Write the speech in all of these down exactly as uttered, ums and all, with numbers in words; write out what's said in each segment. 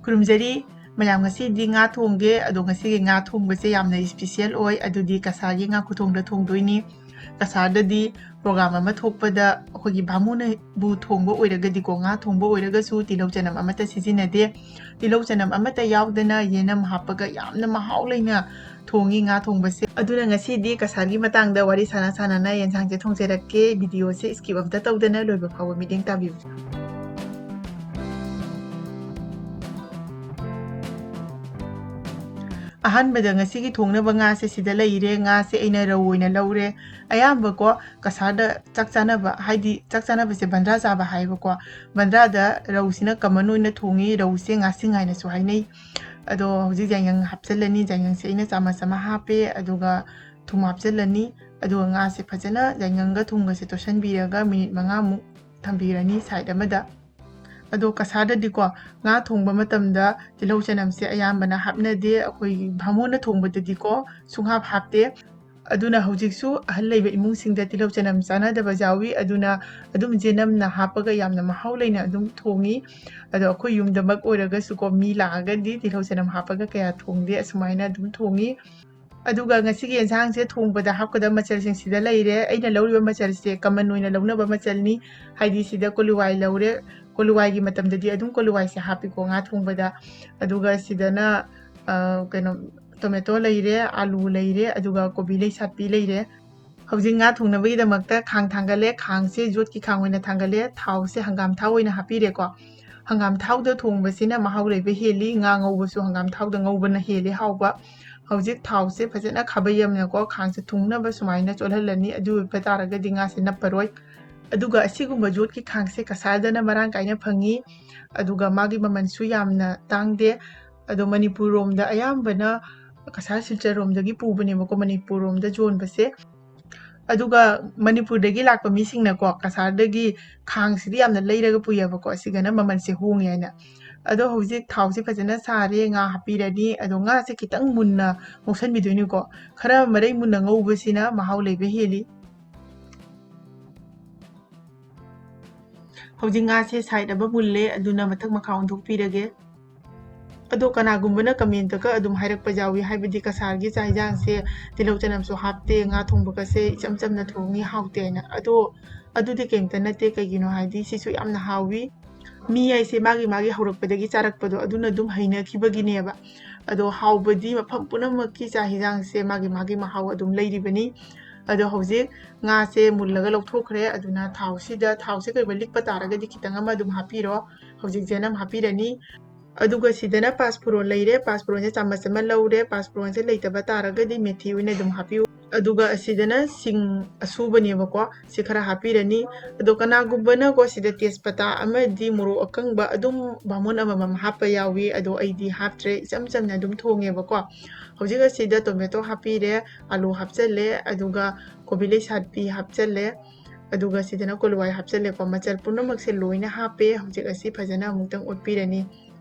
ꯈꯨꯔꯨꯝꯖꯔꯤ ꯃꯌꯥꯝ, ꯉꯁꯤꯗꯤ ꯉꯥ ꯊꯣꯡꯒꯦ꯫ ꯑꯗꯣ ꯉꯁꯤꯒꯤ ꯉꯥ ꯊꯣꯡꯕꯁꯦ ꯌꯥꯝꯅ special ꯑꯣꯏ, ꯑꯗꯨꯗꯤ ꯀꯁꯥꯔꯒꯤ ꯉꯥ ꯈꯨꯊꯣꯡꯗ ꯊꯣꯡꯗꯣꯏꯅꯤ꯫ ꯀꯁꯥꯔꯗꯗꯤ program ꯑꯃ ꯊꯣꯛꯄꯗ ꯑꯩꯈꯣꯏꯒꯤ ꯚꯥꯃꯣꯟꯅꯕꯨ ꯊꯣꯡꯕ ꯑꯣꯏꯔꯒꯗꯤꯀꯣ, ꯉꯥ ꯊꯣꯡꯕ ꯑꯣꯏꯔꯒꯁꯨ ꯇꯤꯜꯍꯧ ꯆꯅꯝ ꯑꯃꯠꯇ ꯁꯤꯖꯤꯟꯅꯗꯦ꯫ ꯇꯤꯜꯍꯧ ꯆꯅꯝ ꯑꯃꯠꯇ ꯌꯥꯎꯗꯅ ꯌꯦꯅꯝ ꯍꯥꯞꯄꯒ ꯌꯥꯝꯅ ꯃꯍꯥꯎ ꯂꯩꯅ ꯊꯣꯡꯉꯤ ꯉꯥ ꯊꯣꯡꯕꯁꯦ꯫ ꯑꯗꯨꯅ ꯉꯁꯤꯗꯤ ꯀꯁꯥꯔꯒꯤ ꯃꯇꯥꯡꯗ ꯋꯥꯔꯤ ꯁꯥꯟꯅ ꯁꯥꯟꯅꯅ ꯌꯦꯟꯁꯥꯡꯁꯦ ꯊꯣꯡꯖꯔꯛꯀꯦ꯫ Video ꯁꯦ skip ꯑꯝꯇ ꯇꯧꯗꯅ ꯂꯣꯏꯕ ꯐꯥꯎꯕ ꯃꯤꯠꯌꯦꯡ ꯇꯥꯕꯤꯌꯨ꯫ ꯑꯍꯥꯟꯕꯗ ꯉꯁꯤꯒꯤ ꯊꯣꯡꯅꯕ ꯉꯥꯁꯦ ꯁꯤꯗ ꯂꯩꯔꯦ꯫ ꯉꯥꯁꯦ ꯑꯩꯅ ꯔꯧ ꯑꯣꯏꯅ ꯂꯧꯔꯦ꯫ ꯑꯌꯥꯝꯕꯀꯣ, ꯀꯁꯥꯔꯗ ꯆꯥꯛ ꯆꯥꯅꯕ, ꯍꯥꯏꯗꯤ ꯆꯥꯛ ꯆꯥꯅꯕꯁꯦ ꯕꯟꯗ꯭ꯔꯥ ꯆꯥꯕ ꯍꯥꯏꯌꯦꯕꯀꯣ꯫ ꯕꯟꯗ꯭ꯔꯥꯗ ꯔꯧꯁꯤꯅ common ꯑꯣꯏꯅ ꯊꯣꯡꯉꯤ꯫ ꯔꯧꯁꯦ ꯉꯥꯁꯤꯡ ꯍꯥꯏꯅꯁꯨ ꯍꯥꯏꯅꯩ꯫ ꯑꯗꯣ ꯍꯧꯖꯤꯛ ꯌꯥꯏꯉꯪ ꯍꯥꯞꯆꯤꯜꯂꯅꯤ꯫ ꯌꯥꯏꯉꯪꯁꯦ ꯑꯩꯅ ꯆꯥꯃꯁ ꯑꯃ ꯍꯥꯞꯄꯦ, ꯑꯗꯨꯒ ꯊꯨꯝ ꯍꯥꯞꯆꯤꯜꯂꯅꯤ꯫ ꯑꯗꯨꯒ ꯉꯥꯁꯦ ꯐꯖꯅ ꯌꯥꯏꯉꯪꯒ ꯊꯨꯝꯒꯁꯦ ꯇꯣꯠꯁꯤꯟꯕꯤꯔꯒ minute ꯃꯉꯥꯃꯨꯛ ꯊꯝꯕꯤꯔꯅꯤ side ꯑꯃꯗ꯫ ꯑꯗꯣ ꯀꯁꯥꯔꯗꯗꯤꯀꯣ, ꯉꯥ ꯊꯣꯡꯕ ꯃꯇꯝꯗ ꯇꯤꯜꯍꯧ ꯆꯅꯝꯁꯦ ꯑꯌꯥꯝꯕꯅ ꯍꯥꯞꯅꯗꯦ꯫ ꯑꯩꯈꯣꯏꯒꯤ ꯚꯥꯃꯣꯟꯅ ꯊꯣꯡꯕꯗꯗꯤꯀꯣ, ꯁꯨꯡꯍꯥꯞ ꯍꯥꯞꯇꯦ꯫ ꯑꯗꯨꯅ ꯍꯧꯖꯤꯛꯁꯨ ꯑꯍꯜ ꯂꯩꯕ ꯏꯃꯨꯡꯁꯤꯡꯗ ꯇꯤꯜꯍꯧ ꯆꯅꯝ ꯆꯥꯅꯗꯕ ꯌꯥꯎꯏ꯫ ꯑꯗꯨꯅ ꯑꯗꯨꯝ ꯌꯦꯅꯝꯅ ꯍꯥꯞꯄꯒ ꯌꯥꯝꯅ ꯃꯍꯥꯎ ꯂꯩꯅ ꯑꯗꯨꯝ ꯊꯣꯡꯉꯤ꯫ ꯑꯗꯣ ꯑꯩꯈꯣꯏ ꯌꯨꯝꯗꯃꯛ ꯑꯣꯏꯔꯒꯁꯨꯀꯣ, ꯃꯤ ꯂꯥꯛꯑꯒꯗꯤ ꯇꯤꯜꯍꯧ ꯆꯅꯝ ꯍꯥꯞꯄꯒ ꯀꯌꯥ ꯊꯣꯡꯗꯦ, ꯑꯁꯨꯃꯥꯏꯅ ꯑꯗꯨꯝ ꯊꯣꯡꯉꯤ꯫ ꯑꯗꯨꯒ ꯉꯁꯤꯒꯤ ꯌꯦꯟꯁꯥꯡꯁꯦ ꯊꯣꯡꯕꯗ ꯍꯥꯞꯀꯗꯕ ꯃꯆꯜꯁꯤꯡ ꯁꯤꯗ ꯂꯩꯔꯦ꯫ ꯑꯩꯅ ꯂꯧꯔꯤꯕ ꯃꯆꯜꯁꯦ common ꯑꯣꯏꯅ ꯂꯧꯅꯕ ꯃꯆꯜꯅꯤ꯫ ꯍꯥꯏꯗꯤ ꯁꯤꯗ ꯀꯣꯂꯨꯋꯥꯏ ꯂꯧꯔꯦ꯫ ꯀꯣꯂꯨꯋꯥꯏꯒꯤ ꯃꯇꯝꯗꯗꯤ ꯑꯗꯨꯝ ꯀꯣꯂꯨꯋꯥꯏꯁꯦ ꯍꯥꯞꯄꯤꯀꯣ ꯉꯥ ꯊꯣꯡꯕꯗ꯫ ꯑꯗꯨꯒ ꯁꯤꯗꯅ, ꯑ, ꯀꯩꯅꯣ, tomato ꯂꯩꯔꯦ, ꯑꯥꯂꯨ ꯂꯩꯔꯦ, ꯑꯗꯨꯒ ꯀꯣꯕꯤ ꯂꯩꯁꯥꯠꯄꯤ ꯂꯩꯔꯦ꯫ ꯍꯧꯖꯤꯛ ꯉꯥ ꯊꯣꯡꯅꯕꯒꯤꯗꯃꯛꯇ ꯈꯥꯡ ꯊꯥꯡꯒꯠꯂꯦ꯫ ꯈꯥꯡꯁꯦ ꯌꯣꯠꯀꯤ ꯈꯥꯡ ꯑꯣꯏꯅ ꯊꯥꯡꯒꯠꯂꯦ꯫ ꯊꯥꯎꯁꯦ ꯍꯪꯒꯥꯝ ꯊꯥꯎ ꯑꯣꯏꯅ ꯍꯥꯞꯄꯤꯔꯦꯀꯣ꯫ ꯍꯪꯒꯥꯝ ꯊꯥꯎꯗ ꯊꯣꯡꯕꯁꯤꯅ ꯃꯍꯥꯎ ꯂꯩꯕ ꯍꯦꯜꯂꯤ꯫ ꯉꯥ ꯉꯧꯕꯁꯨ ꯍꯪꯒꯥꯝ ꯊꯥꯎꯗ ꯉꯧꯕꯅ ꯍꯦꯜꯂꯤ ꯍꯥꯎꯕ꯫ ꯍꯧꯖꯤꯛ ꯊꯥꯎꯁꯦ ꯐꯖꯅ ꯈꯥꯕꯩ ꯑꯃꯅꯀꯣ ꯈꯥꯡꯁꯦ ꯊꯨꯡꯅꯕ ꯁꯨꯃꯥꯏꯅ ꯆꯣꯠꯍꯜꯂꯅꯤ꯫ ꯑꯗꯨ ꯑꯣꯏꯕ ꯇꯥꯔꯒꯗꯤ ꯉꯥꯁꯦ ꯅꯞꯄꯔꯣꯏ꯫ ꯑꯗꯨꯒ ꯑꯁꯤꯒꯨꯝꯕ ꯌꯣꯠꯀꯤ ꯈꯥꯡꯁꯦ ꯀꯁꯥꯔꯗꯅ ꯃꯔꯥꯡ ꯀꯥꯏꯅ ꯐꯪꯉꯤ꯫ ꯑꯗꯨꯒ ꯃꯥꯒꯤ ꯃꯃꯜꯁꯨ ꯌꯥꯝꯅ ꯇꯥꯡꯗꯦ꯫ ꯑꯗꯣ ꯃꯅꯤꯄꯨꯔ ꯔꯣꯝꯗ ꯑꯌꯥꯝꯕꯅ ꯀꯁꯥꯔ ꯁꯤꯜꯆꯔ ꯔꯣꯝꯗꯒꯤ ꯄꯨꯕꯅꯦꯕꯀꯣ, ꯃꯅꯤꯄꯨꯔ ꯔꯣꯝꯗ ꯌꯣꯟꯕꯁꯦ꯫ ꯑꯗꯨꯒ ꯃꯅꯤꯄꯨꯔꯗꯒꯤ ꯂꯥꯛꯄ ꯃꯤꯁꯤꯡꯅꯀꯣ, ꯀꯁꯥꯔꯗꯒꯤ ꯈꯥꯡꯁꯤꯗꯤ ꯌꯥꯝꯅ ꯂꯩꯔꯒ ꯄꯨꯏꯌꯦꯕꯀꯣ, ꯑꯁꯤꯒꯅ ꯃꯃꯜꯁꯦ ꯍꯣꯡꯉꯦ ꯍꯥꯏꯅ꯫ ꯑꯗꯣ ꯍꯧꯖꯤꯛ ꯊꯥꯎꯁꯦ ꯐꯖꯅ ꯁꯥꯔꯦ, ꯉꯥ ꯍꯥꯞꯄꯤꯔꯅꯤ꯫ ꯑꯗꯣ ꯉꯥꯁꯦ ꯈꯤꯇꯪ ꯃꯨꯟꯅ ꯉꯧꯁꯟꯕꯤꯗꯣꯏꯅꯤꯀꯣ꯫ ꯈꯔ ꯃꯔꯩ ꯃꯨꯟꯅ ꯉꯧꯕꯁꯤꯅ ꯃꯍꯥꯎ ꯂꯩꯕ ꯍꯦꯜꯂꯤ꯫ ꯍꯧꯖꯤꯛ ꯉꯥꯁꯦ side ꯑꯃ ꯃꯨꯜꯂꯦ, ꯑꯗꯨꯅ ꯃꯊꯛ ꯃꯈꯥ ꯑꯣꯟꯊꯣꯛꯄꯤꯔꯒꯦ꯫ ꯑꯗꯣ ꯀꯅꯥꯒꯨꯝꯕꯅ ꯀꯃꯦꯟꯇꯒ ꯑꯗꯨꯝ ꯍꯥꯏꯔꯛꯄ ꯌꯥꯎꯏ, ꯍꯥꯏꯕꯗꯤ ꯀꯁꯥꯔꯒꯤ ꯆꯥꯛ ꯌꯦꯟꯁꯥꯡꯁꯦ ꯇꯤꯜꯍꯧ ꯆꯅꯝꯁꯨ ꯍꯥꯞꯇꯦ, ꯉꯥ ꯊꯣꯡꯕꯒꯁꯦ ꯏꯆꯝ ꯆꯝꯅ ꯊꯣꯡꯉꯤ, ꯍꯥꯎꯇꯦ ꯍꯥꯏꯅ꯫ ꯑꯗꯣ ꯑꯗꯨꯗꯤ ꯀꯩꯝꯇ ꯅꯠꯇꯦ, ꯀꯩꯒꯤꯅꯣ ꯍꯥꯏꯗꯤ ꯁꯤꯁꯨ ꯌꯥꯝꯅ ꯍꯥꯎꯏ꯫ ꯃꯤ ꯍꯥꯏꯁꯦ ꯃꯥꯒꯤ ꯃꯥꯒꯤ ꯍꯧꯔꯛꯄꯗꯒꯤ ꯆꯥꯔꯛꯄꯗꯣ ꯑꯗꯨꯅ ꯑꯗꯨꯝ ꯍꯩꯅꯈꯤꯕꯒꯤꯅꯦꯕ꯫ ꯑꯗꯣ ꯍꯥꯎꯕꯗꯤ ꯃꯐꯝ ꯄꯨꯝꯅꯃꯛꯀꯤ ꯆꯥꯛ ꯌꯦꯟꯁꯥꯡꯁꯦ ꯃꯥꯒꯤ ꯃꯥꯒꯤ ꯃꯍꯥꯎ ꯑꯗꯨꯝ ꯂꯩꯔꯤꯕꯅꯤ꯫ ꯑꯗꯣ ꯍꯧꯖꯤꯛ ꯉꯥꯁꯦ ꯃꯨꯜꯂꯒ ꯂꯧꯊꯣꯛꯈ꯭ꯔꯦ꯫ ꯑꯗꯨꯅ ꯊꯥꯎꯁꯤꯗ, ꯊꯥꯎꯁꯦ ꯀꯩꯒꯨꯝꯕ ꯂꯤꯛꯄ ꯇꯥꯔꯒꯗꯤ ꯈꯤꯇꯪ ꯑꯃ ꯑꯗꯨꯝ ꯍꯥꯞꯄꯤꯔꯣ꯫ ꯍꯧꯖꯤꯛ ꯆꯅꯝ ꯍꯥꯞꯄꯤꯔꯅꯤ꯫ ꯑꯗꯨꯒ ꯁꯤꯗꯅ ꯄꯥꯁ ꯐꯣꯔꯣꯟ ꯂꯩꯔꯦ꯫ ꯄꯥꯁ ꯐꯣꯔꯣꯟꯁꯦ ꯆꯥꯃꯁ ꯑꯃ ꯂꯧꯔꯦ꯫ ꯄꯥꯁ ꯐꯣꯔꯣꯟꯁꯦ ꯂꯩꯇꯕ ꯇꯥꯔꯒꯗꯤ ꯃꯦꯊꯤ ꯑꯣꯏꯅ ꯑꯗꯨꯝ ꯍꯥꯞꯄꯤꯌꯨ꯫ ꯑꯗꯨꯒ ꯑꯁꯤꯗꯅ ꯁꯤꯡ ꯑꯁꯨꯕꯅꯦꯕꯀꯣ, ꯁꯤ ꯈꯔ ꯍꯥꯞꯄꯤꯔꯅꯤ꯫ ꯑꯗꯣ ꯀꯅꯥꯒꯨꯝꯕꯅꯀꯣ ꯁꯤꯗ ꯇꯦꯖꯄꯇꯥ ꯑꯃꯗꯤ ꯃꯣꯔꯣꯛ ꯑꯀꯪꯕ ꯑꯗꯨꯝ ꯕꯥꯃꯣꯟ ꯑꯃꯃꯝ ꯍꯥꯞꯄ ꯌꯥꯎꯏ, ꯑꯗꯣ ꯑꯩꯗꯤ ꯍꯥꯞꯇ꯭ꯔꯦ, ꯏꯆꯝ ꯆꯝꯅ ꯑꯗꯨꯝ ꯊꯣꯡꯉꯦꯕꯀꯣ꯫ ꯍꯧꯖꯤꯛ ꯑꯁꯤꯗ ꯇꯣꯃꯦꯇꯣ ꯍꯥꯞꯄꯤꯔꯦ, ꯑꯂꯨ ꯍꯥꯞꯆꯜꯂꯦ, ꯑꯗꯨꯒ ꯀꯣꯕꯤ ꯂꯩꯁꯥꯠꯄꯤ ꯍꯥꯞꯆꯜꯂꯦ, ꯑꯗꯨꯒ ꯁꯤꯗꯅ ꯀꯣꯂꯨꯋꯥꯏ ꯍꯥꯞꯆꯜꯂꯦꯀꯣ꯫ ꯃꯆꯜ ꯄꯨꯝꯅꯃꯛꯁꯦ ꯂꯣꯏꯅ ꯍꯥꯞꯄꯦ꯫ ꯍꯧꯖꯤꯛ ꯑꯁꯤ ꯐꯖꯅ ꯑꯃꯨꯛꯇꯪ ꯑꯣꯠꯄꯤꯔꯅꯤ꯫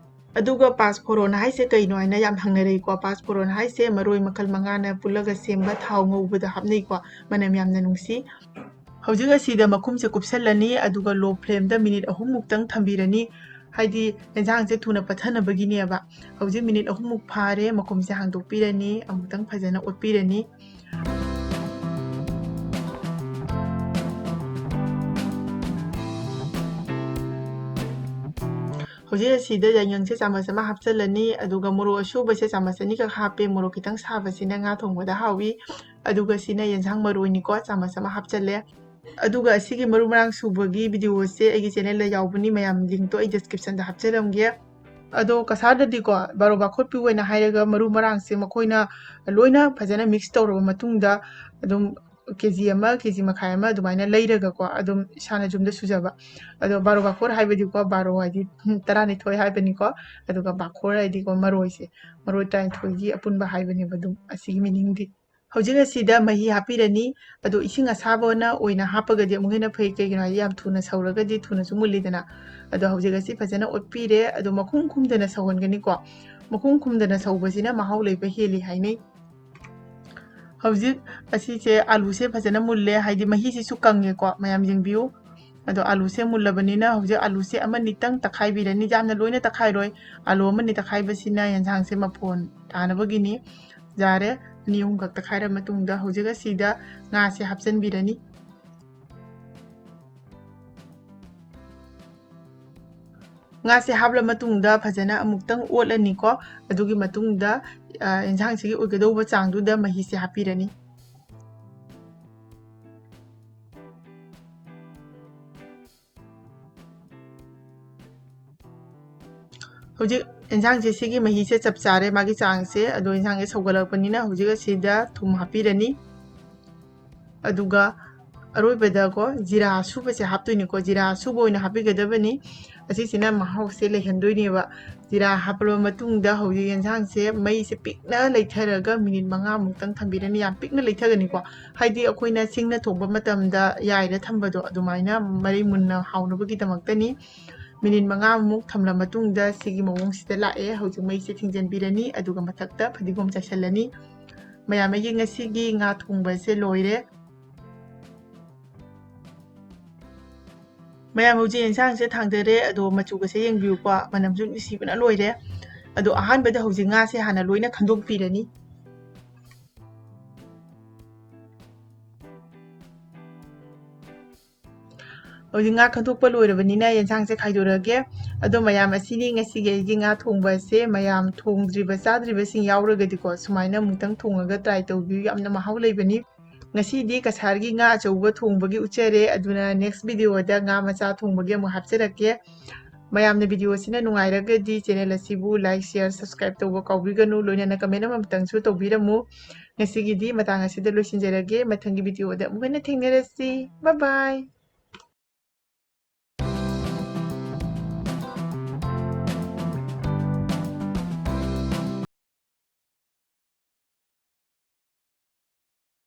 ꯑꯗꯨꯒ ꯄꯥꯁ ꯐꯣꯔꯣꯟ ꯍꯥꯏꯁꯦ ꯀꯩꯅꯣ ꯍꯥꯏꯅ ꯌꯥꯝ ꯍꯪꯅꯔꯛꯏꯀꯣ꯫ ꯄꯥꯁ ꯐꯣꯔꯣꯟ ꯍꯥꯏꯁꯦ ꯃꯔꯣꯏ ꯃꯈꯜ ꯃꯉꯥꯅ ꯄꯨꯜꯂꯒ ꯁꯦꯝꯕ ꯊꯥꯎ ꯉꯧꯕꯗ ꯍꯥꯞꯅꯩꯀꯣ, ꯃꯅꯝ ꯌꯥꯝꯅ ꯅꯨꯡꯁꯤ꯫ ꯍꯧꯖꯤꯛ ꯑꯁꯤꯗ ꯃꯈꯨꯝꯁꯦ ꯀꯨꯞꯁꯜꯂꯅꯤ, ꯑꯗꯨꯒ ꯂꯣ ꯐ꯭ꯂꯦꯝꯗ ꯃꯤꯅꯤꯠ ꯑꯍꯨꯝꯃꯨꯛꯇꯪ ꯊꯝꯕꯤꯔꯅꯤ, ꯍꯥꯏꯗꯤ ꯑꯦꯟꯁꯥꯡꯁꯦ ꯊꯨꯅ ꯄꯠꯊꯅꯕꯒꯤꯅꯦꯕ꯫ ꯍꯧꯖꯤꯛ ꯃꯤꯅꯤꯠ ꯑꯍꯨꯝꯃꯨꯛ ꯐꯥꯔꯦ, ꯃꯈꯨꯝꯁꯦ ꯍꯥꯡꯗꯣꯛꯄꯤꯔꯅꯤ, ꯑꯃꯨꯛꯇꯪ ꯐꯖꯅ ꯑꯣꯠꯄꯤꯔꯅꯤ꯫ ꯍꯧꯖꯤꯛ ꯑꯁꯤꯗ ꯌꯥꯏꯉꯪꯁꯦ ꯆꯥꯃꯁ ꯑꯃ ꯍꯥꯞꯆꯜꯂꯅꯤ, ꯑꯗꯨꯒ ꯃꯣꯔꯣꯛ ꯑꯁꯨꯕꯁꯦ ꯆꯥꯃꯁ ꯑꯅꯤꯈꯛ ꯍꯥꯞꯄꯦ꯫ ꯃꯣꯔꯣꯛ ꯈꯤꯇꯪ ꯁꯥꯕꯁꯤꯅ ꯉꯥ ꯊꯣꯡꯕꯗ ꯍꯥꯎꯏ꯫ ꯑꯗꯨꯒ ꯁꯤꯅ ꯌꯦꯟꯁꯥꯡ ꯃꯔꯣꯏꯅꯤꯀꯣ, ꯆꯥꯃꯁ ꯑꯃ ꯍꯥꯞꯆꯜꯂꯦ꯫ ꯑꯗꯨꯒ ꯑꯁꯤꯒꯤ ꯃꯔꯨ ꯃꯔꯥꯡ ꯁꯨꯕꯒꯤ ꯚꯤꯗꯤꯑꯣꯁꯦ ꯑꯩꯒꯤ ꯆꯦꯅꯦꯜꯗ ꯌꯥꯎꯕꯅꯤ, ꯃꯌꯥꯝ ꯂꯤꯡꯇꯣ ꯑꯩ ꯗꯤꯁꯀ꯭ꯔꯤꯞꯁꯟꯗ ꯍꯥꯞꯆꯔꯝꯒꯦ꯫ ꯑꯗꯣ ꯀꯁꯥꯔꯗꯗꯤꯀꯣ ꯕꯥꯔꯣ ꯕꯥꯈꯣꯠꯄꯤ ꯑꯣꯏꯅ ꯍꯥꯏꯔꯒ ꯃꯔꯨ ꯃꯔꯥꯡꯁꯦ ꯃꯈꯣꯏꯅ ꯂꯣꯏꯅ ꯐꯖꯅ ꯃꯤꯛꯁ ꯇꯧꯔꯕ ꯃꯇꯨꯡꯗ ꯑꯗꯨꯝ ꯀꯦ ꯖꯤ ꯑꯃ, ꯀꯦ ꯖꯤ ꯃꯈꯥꯏ ꯑꯃ ꯑꯗꯨꯃꯥꯏꯅ ꯂꯩꯔꯒꯀꯣ ꯑꯗꯨꯝ ꯏꯁꯥꯅ ꯌꯨꯝꯗ ꯁꯨꯖꯕ꯫ ꯑꯗꯣ ꯕꯥꯔꯣ ꯕꯥꯈꯣꯔ ꯍꯥꯏꯕꯗꯤꯀꯣ, ꯕꯥꯔꯣ ꯍꯥꯏꯗꯤ ꯇꯔꯥꯅꯤꯊꯣꯏ ꯍꯥꯏꯕꯅꯤꯀꯣ, ꯑꯗꯨꯒ ꯕꯥꯈꯣꯔ ꯍꯥꯏꯗꯤꯀꯣ ꯃꯔꯣꯏꯁꯦ, ꯃꯔꯣꯏ ꯇꯔꯥꯅꯤꯊꯣꯏꯒꯤ ꯑꯄꯨꯟꯕ ꯍꯥꯏꯕꯅꯦꯕ ꯑꯗꯨꯝ ꯑꯁꯤꯒꯤ ꯃꯤꯅꯤꯡꯗꯤ꯫ ꯍꯧꯖꯤꯛ ꯑꯁꯤꯗ ꯃꯍꯤ ꯍꯥꯞꯄꯤꯔꯅꯤ꯫ ꯑꯗꯣ ꯏꯁꯤꯡ ꯑꯁꯥꯕꯅ ꯑꯣꯏꯅ ꯍꯥꯞꯄꯒꯗꯤ ꯑꯃꯨꯛ ꯍꯦꯟꯅ ꯐꯩ, ꯀꯩꯒꯤꯅꯣ ꯍꯥꯏꯗꯤ ꯌꯥꯝ ꯊꯨꯅ ꯁꯧꯔꯒꯗꯤ ꯊꯨꯅꯁꯨ ꯃꯨꯜꯂꯤꯗꯅ꯫ ꯑꯗꯣ ꯍꯧꯖꯤꯛ ꯑꯁꯤ ꯐꯖꯅ ꯑꯣꯠꯄꯤꯔꯦ꯫ ꯑꯗꯣ ꯃꯈꯨꯝ ꯈꯨꯝꯗꯅ ꯁꯧꯍꯟꯒꯅꯤꯀꯣ꯫ ꯃꯈꯨꯝ ꯈꯨꯝꯗꯅ ꯁꯧꯕꯁꯤꯅ ꯃꯍꯥꯎ ꯂꯩꯕ ꯍꯦꯜꯂꯤ ꯍꯥꯏꯅꯩ꯫ ꯍꯧꯖꯤꯛ ꯑꯁꯤꯁꯦ, ꯑꯥꯂꯨꯁꯦ ꯐꯖꯅ ꯃꯨꯜꯂꯦ, ꯍꯥꯏꯗꯤ ꯃꯍꯤꯁꯤꯁꯨ ꯀꯪꯉꯦꯀꯣ, ꯃꯌꯥꯝ ꯌꯦꯡꯕꯤꯌꯨ꯫ ꯑꯗꯣ ꯑꯥꯂꯨꯁꯦ ꯃꯨꯜꯂꯕꯅꯤꯅ ꯍꯧꯖꯤꯛ ꯑꯥꯂꯨꯁꯦ ꯑꯃꯅꯤꯇꯪ ꯇꯛꯈꯥꯏꯕꯤꯔꯅꯤ, ꯌꯥꯝꯅ ꯂꯣꯏꯅ ꯇꯛꯈꯥꯏꯔꯣꯏ꯫ ꯑꯥꯂꯨ ꯑꯃꯅꯤ ꯇꯛꯈꯥꯏꯕꯁꯤꯅ ꯌꯦꯟꯁꯥꯡꯁꯦ ꯃꯐꯣꯟ ꯇꯥꯅꯕꯒꯤꯅꯤ꯫ ꯌꯥꯔꯦ, ꯑꯅꯤ ꯑꯍꯨꯝꯈꯛ ꯇꯛꯈꯥꯏꯔ ꯃꯇꯨꯡꯗ ꯍꯧꯖꯤꯛ ꯑꯁꯤꯗ ꯉꯥꯁꯦ ꯍꯥꯞꯆꯤꯟꯕꯤꯔꯅꯤ꯫ ꯉꯥꯁꯦ ꯍꯥꯞꯂ ꯃꯇꯨꯡꯗ ꯐꯖꯅ ꯑꯃꯨꯛꯇꯪ ꯑꯣꯠꯂꯅꯤꯀꯣ꯫ ꯑꯗꯨꯒꯤ ꯃꯇꯨꯡꯗ, ꯑ, ꯌꯦꯟꯁꯥꯡꯁꯤꯒꯤ ꯑꯣꯏꯒꯗꯧꯕ ꯆꯥꯡꯗꯨꯗ ꯃꯍꯤꯁꯦ ꯍꯥꯞꯄꯤꯔꯅꯤ꯫ ꯍꯧꯖꯤꯛ ꯌꯦꯟꯁꯥꯡꯁꯦ ꯁꯤꯒꯤ ꯃꯍꯤꯁꯦ ꯆꯞ ꯆꯥꯔꯦ, ꯃꯥꯒꯤ ꯆꯥꯡꯁꯦ꯫ ꯑꯗꯣ ꯌꯦꯟꯁꯥꯡꯁꯦ ꯁꯧꯒꯠꯂꯛꯄꯅꯤꯅ ꯍꯧꯖꯤꯛ ꯑꯁꯤꯗ ꯊꯨꯝ ꯍꯥꯞꯄꯤꯔꯅꯤ꯫ ꯑꯗꯨꯒ ꯑꯔꯣꯏꯕꯗꯀꯣ, ꯖꯤꯔꯥ ꯑꯁꯨꯕꯁꯦ ꯍꯥꯞꯇꯣꯏꯅꯤꯀꯣ꯫ ꯖꯤꯔꯥ ꯑꯁꯨꯕ ꯑꯣꯏꯅ ꯍꯥꯞꯄꯤꯒꯗꯕꯅꯤ꯫ ꯑꯁꯤꯁꯤꯅ ꯃꯍꯥꯎꯁꯦ ꯂꯩꯍꯟꯗꯣꯏꯅꯦꯕ꯫ ꯖꯤꯔꯥ ꯍꯥꯞꯄꯕ ꯃꯇꯨꯡꯗ ꯍꯧꯖꯤꯛ ꯌꯦꯟꯁꯥꯡꯁꯦ ꯃꯩꯁꯦ ꯄꯤꯛꯅ ꯂꯩꯊꯔꯒ ꯃꯤꯅꯤꯠ ꯃꯉꯥꯃꯨꯛꯇꯪ ꯊꯝꯕꯤꯔꯅꯤ꯫ ꯌꯥꯝ ꯄꯤꯛꯅ ꯂꯩꯊꯒꯅꯤꯀꯣ꯫ ꯍꯥꯏꯗꯤ ꯑꯩꯈꯣꯏꯅ ꯁꯤꯡꯅ ꯊꯣꯡꯕ ꯃꯇꯝꯗ ꯌꯥꯏꯔ ꯊꯝꯕꯗꯣ, ꯑꯗꯨꯃꯥꯏꯅ ꯃꯔꯩ ꯃꯨꯟꯅ ꯍꯥꯎꯅꯕꯒꯤꯗꯃꯛꯇꯅꯤ꯫ ꯃꯤꯅꯤꯠ ꯃꯉꯥꯃꯨꯛ ꯊꯝꯂ ꯃꯇꯨꯡꯗ ꯁꯤꯒꯤ ꯃꯑꯣꯡꯁꯤꯗ ꯂꯥꯛꯑꯦ꯫ ꯍꯧꯖꯤꯛ ꯃꯩꯁꯦ ꯊꯤꯡꯖꯤꯟꯕꯤꯔꯅꯤ, ꯑꯗꯨꯒ ꯃꯊꯛꯇ ꯐꯗꯤꯒꯣꯝ ꯆꯥꯏꯁꯤꯜꯂꯅꯤ꯫ ꯃꯌꯥꯝ, ꯑꯩꯒꯤ ꯉꯁꯤꯒꯤ ꯉꯥ ꯊꯣꯡꯕꯁꯦ ꯂꯣꯏꯔꯦ꯫ ꯃꯌꯥꯝ, ꯍꯧꯖꯤꯛ ꯌꯦꯟꯁꯥꯡꯁꯦ ꯊꯥꯡꯗꯔꯦ, ꯑꯗꯣ ꯃꯆꯨꯒꯁꯦ ꯌꯦꯡꯕꯤꯌꯨꯀꯣ, ꯃꯅꯝꯁꯨ ꯅꯨꯡꯁꯤꯕꯅ ꯂꯣꯏꯔꯦ꯫ ꯑꯗꯣ ꯑꯍꯥꯟꯕꯗ ꯍꯧꯖꯤꯛ ꯉꯥꯁꯦ ꯍꯥꯟꯅ ꯂꯣꯏꯅ ꯈꯟꯗꯣꯛꯄꯤꯔꯅꯤ꯫ ꯍꯧꯖꯤꯛ ꯉꯥ ꯈꯟꯗꯣꯛꯄ ꯂꯣꯏꯔꯕꯅꯤꯅ ꯌꯦꯟꯁꯥꯡꯁꯦ ꯈꯥꯏꯗꯣꯔꯛꯑꯒꯦ꯫ ꯑꯗꯣ ꯃꯌꯥꯝ, ꯑꯁꯤꯅꯤ ꯉꯁꯤꯒꯤ ꯑꯩꯒꯤ ꯉꯥ ꯊꯣꯡꯕꯁꯦ꯫ ꯃꯌꯥꯝ ꯊꯣꯡꯗ꯭ꯔꯤꯕ, ꯆꯥꯗ꯭ꯔꯤꯕꯁꯤꯡ ꯌꯥꯎꯔꯒꯗꯤꯀꯣ, ꯁꯨꯃꯥꯏꯅ ꯑꯃꯨꯛꯇꯪ ꯊꯣꯡꯉꯒ try ꯇꯧꯕꯤꯌꯨ, ꯌꯥꯝꯅ ꯃꯍꯥꯎ ꯂꯩꯕꯅꯤ꯫ ꯉꯁꯤꯗꯤ ꯀꯁꯥꯔꯒꯤ ꯉꯥ ꯑꯆꯧꯕ ꯊꯣꯡꯕꯒꯤ ꯎꯠꯆꯔꯦ, ꯑꯗꯨꯅ next video ꯗ ꯉꯥ ꯃꯆꯥ ꯊꯣꯡꯕꯒꯤ ꯑꯃꯨꯛ ꯍꯥꯞꯆꯔꯛꯀꯦ꯫ ꯃꯌꯥꯝꯅ video ꯑꯁꯤꯅ ꯅꯨꯡꯉꯥꯏꯔꯒꯗꯤ channel ꯑꯁꯤꯕꯨ like, share, subscribe ꯇꯧꯕ ꯀꯥꯎꯕꯤꯒꯅꯨ, ꯂꯣꯏꯅꯅ comment ꯑꯃꯇꯪꯁꯨ ꯇꯧꯕꯤꯔꯝꯃꯨ꯫ ꯉꯁꯤꯒꯤꯗꯤ ꯃꯇꯥꯡ ꯑꯁꯤꯗ ꯂꯣꯏꯁꯤꯟꯖꯔꯒꯦ, ꯃꯊꯪꯒꯤ video ꯗ ꯑꯃꯨꯛ ꯍꯟꯅ ꯊꯦꯡꯅꯔꯁꯤ꯫ Bye bye꯫